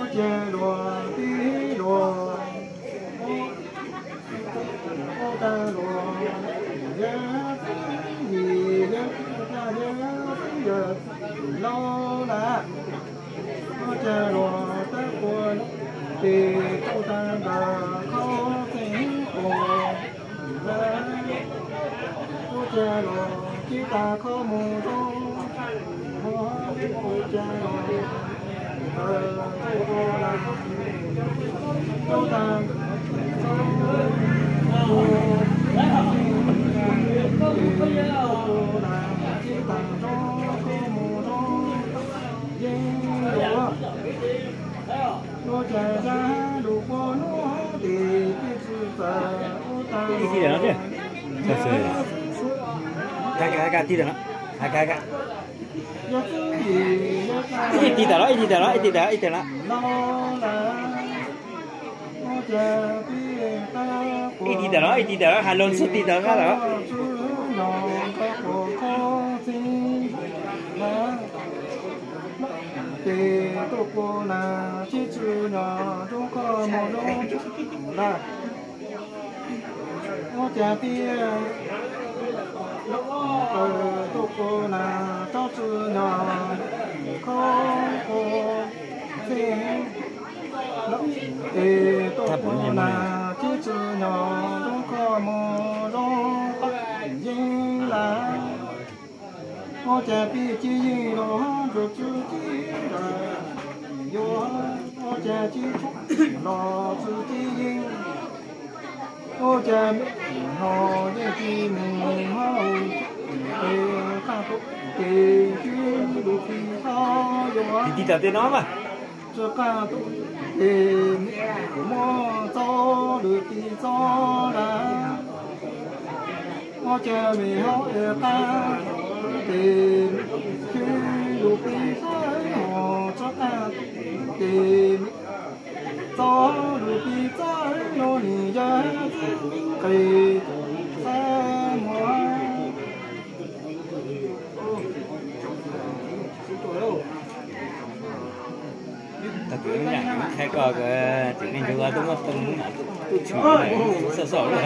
Ua cas luag tib luag, ua tag luag, yawg yim yawg yawg laus lawm. Ua cas luag tab ua tes tauj tag nrho khob txeeg quas lawm. Ua cas luag cib tag khob mus rau, ua cas luag Ib tib tawm no, ib tib tawm no, ib tib tawm no, ib tib tawm no, ib tib tawm no. Ib tib tawm no, ib tib tawm no, has lus txhua tib tawm no. Tes tuaj kuv nas, tib txwv nyog rub koj mus rub ntag. Ua cas tiag, taws tuaj kuv nas, tsob txwv nyog khob kuv txeeg. Tes tuaj kuv nas, tib txwv nyog rub koj mus rub paj yeeb lawm. Ua cas pib ci yeej los ntsuag txwv ci ntawd, yuav ua cas ci tshoob los txwv ci yeej. Ua cas me no yeej ci mus hauv es qaj tuaj tes twb lus tsis txhob yuav. Tsis tib tawm tes no mas. Tsis qaj tuaj tes me Kuv muab txoj lus pib txoj lawm, muab cov me hauj lwm qab tes, khwv lus pib txoj hauv txoj qab tes, txoj lus pib txoj no nws yog txoj qis xab muag. Tag kis ib yam qhia koj, tseem nej ncuav tub muab tub tub tshwm xauj xauj lawm.